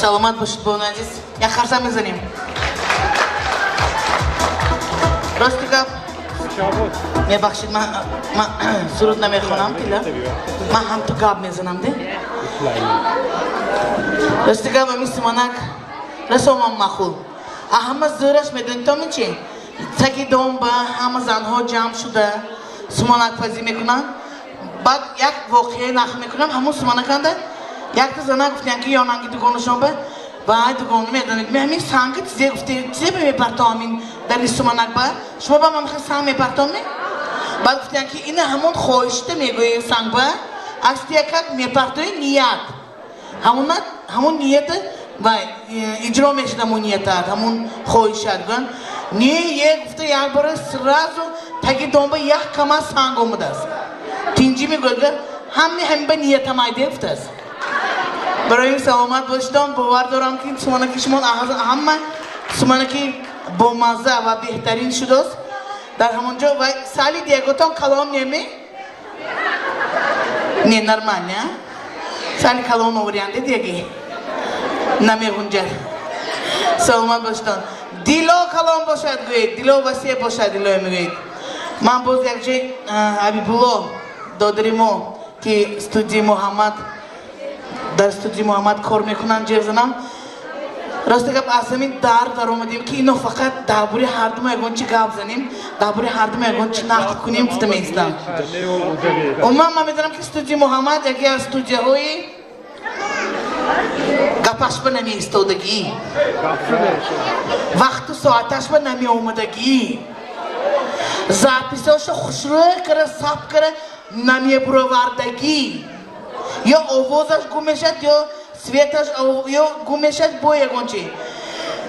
Саломат бошед, бону азиз. Як қарса мезанем. Рости гап, мебахшед, ман суруд намехонам, тила. Ман ҳам ту гап мезанам, де. Рости гап, ами суманак расомам махул. А ҳама зӯраш медонед то чи? Таги дом ба ҳама занҳо ҷамъ шуда суманакпазӣ мекунанд. Баъд як воқеа нақл мекунам, ҳамун суманаканда якта зана гуфтиян, ки ёнанги дугонашон ба вай дугон медонед, ме ҳамин санги чизе гуфте, чизе мепартом ҳамин дари суманак ба шумо ба ман санг мепартом ме? Баъд гуфтиян, ки ина ҳамон хоҳишта мегӯем санг ба астиякак мепартои ният. Ҳамуна ҳамун нията вай иҷро мешуд, ҳамун ниятат, ҳамун хоҳишат гӯянд. Не, е гуфта, як бора сразу таги домба як кама санг омадааст. Тинҷӣ мегӯяд, ҳами ҳамин ба ниятам айде гуфтааст. Барои ин саломат бошидон, бовар дорам, ки суманаки шумо ҳама суманаки бомазза ва беҳтарин шудааст. Дар ҳамон ҷо вай сали деготон калон неме? Не, нормально, а? Сали калон оварянде деги. Намеғунҷад. Саломат бошидон. Дило калон бошад гӯед, дило васеъ бошад, дилое мегӯед. Ман боз як ҷой Ҳабибулло додари мо, ки студияи Муҳаммад, дар студияи Муҳаммад кор мекунанд, ҷер занам. Рости гап, аз ҳамин дар даромадем, ки ино фақат дар бораи ҳардумо ягон чи гап занем, дар бораи ҳардумо ягон чи нақл кунем гуфта меистам. Умуман ман медонам, ки студияи Муҳаммад яке аз студияҳои гапаш ба намеистодагӣ, вақту соаташ ба намеомадагӣ, записҳошо хушрӯй кара сабт кара намебуровардагӣ, ё овозаш гум мешавад, ё светаш ё гум мешавад, бо ягон чи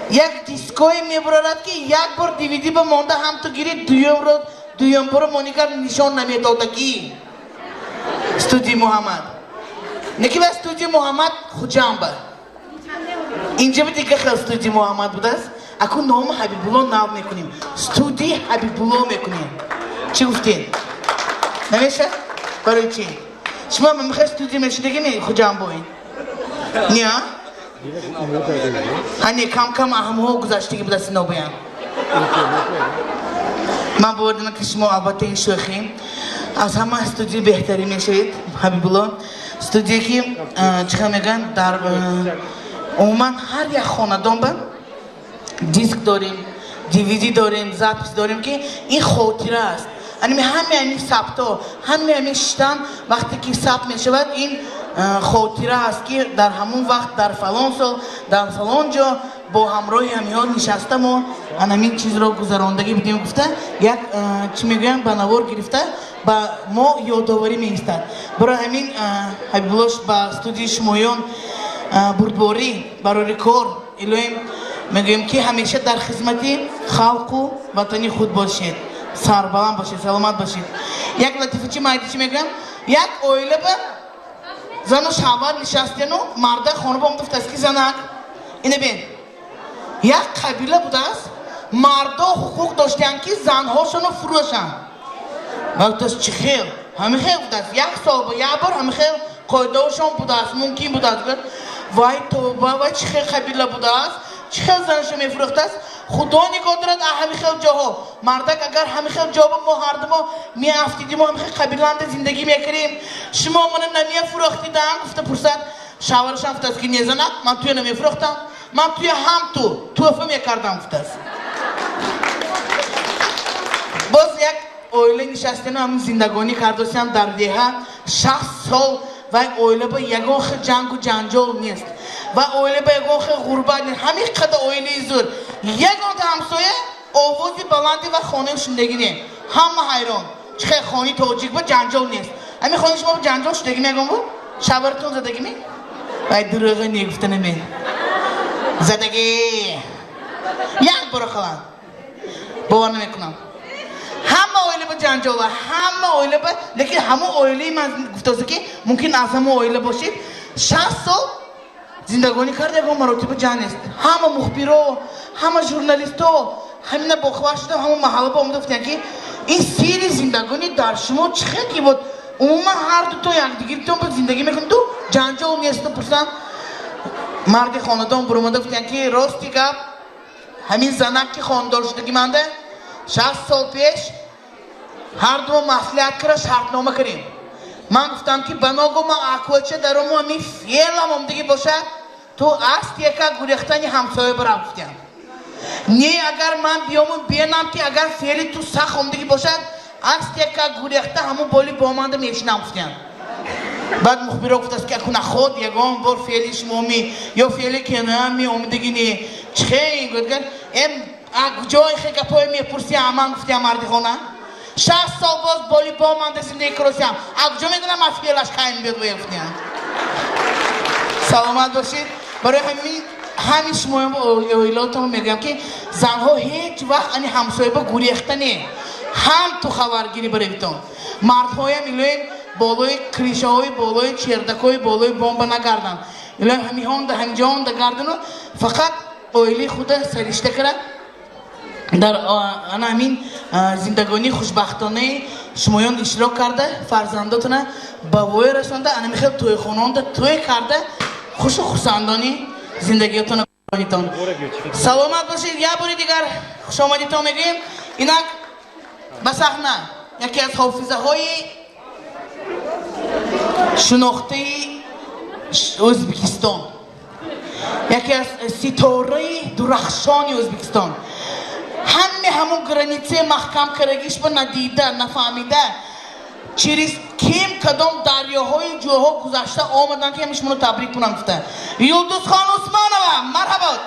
як диское мебурорад, ки як бор дивиди ба монда ҳам ту гири, дуюмро дуюм боро монигар нишон намедодагӣ студияи Муҳаммад. Неки ва студияи Муҳаммад Хуҷамба инҷа ба дига хел студияи Муҳаммад будааст. Аку номи Ҳабибулло нав мекунем, студияи Ҳабибулло мекунем. Чӣ гуфтед, намеша? Барои чӣ шумо мехоҳед студия мешудагӣ не Хуҷамбоин не, а ҳа не, кам кам аҳамҳо гузаштагӣ будааст инобоян. Ман бовар дорам, ки шумо албатта ин шӯхӣ аз ҳама студияи беҳтарин мешавед, Ҳабибулло. Студия, ки чӣ хел мегӯянд, дар умуман ҳар як хонадон ба диск дорем, дивиди дорем, запись дорем, ки ин хотира аст. Ани ҳами ҳамин сабтҳо, ҳами ҳамин шиштан, вақте ки сабт мешавад, ин хотира аст, ки дар ҳамон вақт, дар фалон сол, дар фалон ҷо бо ҳамроҳи ҳамиҳо нишаста мо ан ҳамин чизро гузарондагӣ будем гуфта, як чӣ мегӯям, ба навор гирифта ба мо ёдоварӣ меистад. Барои ҳамин, Ҳабибуллош, ба студияи шумоён бурдборӣ, барори кор илоҳим мегӯем, ки ҳамеша дар хизмати халқу ватани худ бошед, сарбаланд бошед, саломат бошед. Як латифачи майди чӣ мегӯям: як оила ба зану шавҳар нишастену марда хона ба омада гуфтааст, ки занак, ина бин, як қабила будааст, мардо ҳуқуқ доштанд, ки занҳошонро фурӯшанд. Гуфтааст: чӣ хел? Ҳамин хел, гуфтааст, як сол ба як бор ҳамин хел қоидаошон будааст, мумкин будааст. Вай тоба, вай чӣ хел қабила будааст, чӣ хел занашо мефурӯхтааст? Худо нигоҳ дорад а ҳамин хел ҷоҳо. Мардак, агар ҳамин хел ҷо ба мо ҳардумо меафтидим, ҳамин хел қабиланда зиндагӣ мекардем, шумо мана намефурӯхтидан? Гуфта пурсад. Шавҳарашам гуфтааст, ки не, занак, ман туя намефурӯхтам, ман туя ҳам ту тӯҳфа мекардам, гуфтааст. Боз як оила нишастену ҳамин зиндагонӣ кардосиам дар деҳа 60 сол. Вай оила ба ягон хел ҷангу ҷанҷол нест ва оила ба ягон хел ғурбат нест. Ҳамин қадар оилаи зур, ягонта ҳамсоя овози баланди ва хонаи шунидагӣ не. Ҳама ҳайрон, чӣ хел хони тоҷик ба ҷанҷол нест. Ҳамин хони шумо ҷанҷол шудагӣ мегон буд? Шавҳаратон задагӣ ме? Вай дурӯға не гуфта наме. Задагӣ як бора халан бовар намекунам. Ҳама оила ба ҷанҷола, ҳама оила ба, лекин ҳамон оилаи ман гуфтоса, ки мумкин аз ҳамон оила бошед, 60 сол зиндагонӣ карда, ягон маротиба ҷанг нест. Ҳама мухбиро, ҳама журналистҳо ҳамина бохабар шудам, ҳамон маҳалла ба омада гуфтанд, ки ин сири зиндагонӣ дар шумо чӣ хел, ки вот умуман ҳар дуто якдигиртон ба зиндагӣ мекунед, ду ҷанҷол несту? Пурсанд. Марди хонадон буромада гуфтиянд, ки рости гап, ҳамин занак, ки хонадор шудагӣ манда, 60 сол пеш ҳардумо маслиҳат кара, шартнома кардем. Ман гуфтам, ки ба ногоҳ ман аквача дарому, ҳамин феълам омдагӣ бошад, ту аст яка гурехтани ҳамсоя бирав, гуфтиям. Не, агар ман биёму бенам, ки агар феъли ту сах омдагӣ бошад, аст яка гурехта ҳамун боли боманда мешинам, гуфтиям. Баъд мухбиро гуфтааст, ки акуна худ ягон бор феъли шумоми ё феъли кеноями омдагӣ не, чихе гуфт? Эм ҷои хе гапҳое мепурсиям, аман гуфтиям. Марди хона: 60 сол боз боли боманда зиндагӣ куросиям, а куҷо медонам аз феълаш кайм биёд боя, гуфтиям. Саломат бошед. Барои ҳамин ҳамин шумо оилотон мегӯям, ки занҳо ҳеҷ вақт ани ҳамсояба гурехта не, ҳам ту хабаргирӣ баревитон. Мардҳоям илоем болои крыша ҳои, болои чердак ҳои, болои бомба нагарданд. Илоем ҳамиҳонда, ҳамиҷоонда гардану фақат оилаи худа саришта кара, дар ана ҳамин зиндагонии хушбахтонаи шумоён иштирок карда, фарзандотона ба воя расонда, ана михел тӯйхонаонда тӯй карда, хушу хурсандонӣ зиндагиётона гузаронитон. Саломат бошед. Як бори дигар хушомадитон мегӯем. Инак ба саҳна яке аз ҳофизаҳои шинохтаи Ӯзбекистон, яке аз ситораи дурахшони Ӯзбекистон, ҳаме ҳамун граница маҳкам карагишба надида, нафаҳмида, через ким кадом дарёҳои ҷоҳо гузашта омаданд, ки ҳами шуморо табрик кунам гуфта, Юлдузхон Усмонова, марҳабот.